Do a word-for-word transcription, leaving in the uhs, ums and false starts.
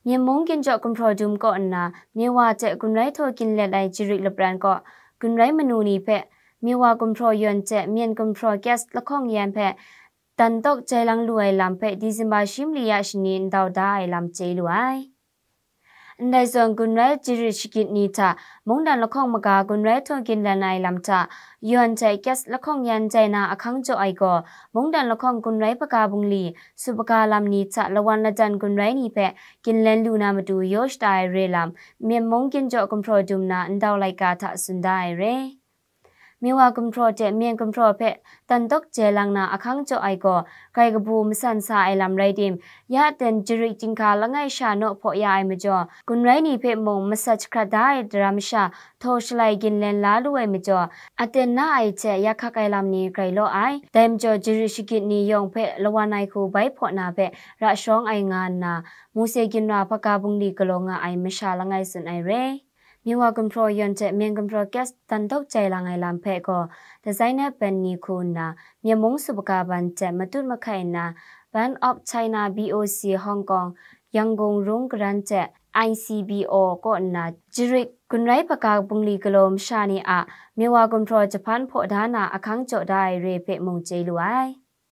Myen mung ginjaw gumhpraw dum kaw nna, Myewa hte gunrai htaw ginlen ai jarik lapran kaw, gunrai manu ni hpe, Myewa gumhpraw yawn hte Myen gumhpraw gas lahkawng yan hpe dan dawk jai lang lu ai lam hpe Disemba shi mali ya shani ndau da ai lam chye lu ai. Ndai zawn gunrai jarit shagit ni hta mungdan lahkawng maga gunrai htaw ginlen ai lam hta, yawn hte gas lahkawng yan jai na ahkang jaw ai gaw, mungdan lahkawng gunrai hpaga bungli, su hpaga lam ni hta lawan ladan gunrai ni hpe ginlen lu na matu yaw shada ai re lam, Myen mung ginjaw gumhpraw dum na ndau laika hta tsun da ai re. Myewa gumhpraw hte Myen gumhpraw hpe dan dawk jai lang na ahkang jaw ai gaw, grai kabu masan sa ai lam rai tim, ya ten jarik chyinghka langai sha naw hpaw ya ai majaw, gunrai ni hpe mung masat jahkrat da ai daram sha htaw shalai ginlen la lu ai majaw, aten na ai hte ya hkak ai lam ni grai law ai. Dai majaw jarit shagit ni yawng hpe lawan ai hku bai hpaw na hpe ra shawng ai nga nna, Mose ginra hpaga bungli galaw nga ai masha langai tsun ai re. Myewa gumhpraw yawn hte Myen gumhpraw gas dan dawk jai lang ai lam hpe gaw, dizainet ban ni hku nna, Myen mung su hpaga ban hte matut mahkai nna, Bank of China B O C Hong Kong, Yangon rung karan hte I C B O kaw nna, jarik gunrai hpaga bungli galaw masha ni a Myewa gumhpraw jahpan hpaw da na ahkang jaw da ai re hpe mung chye lu ai.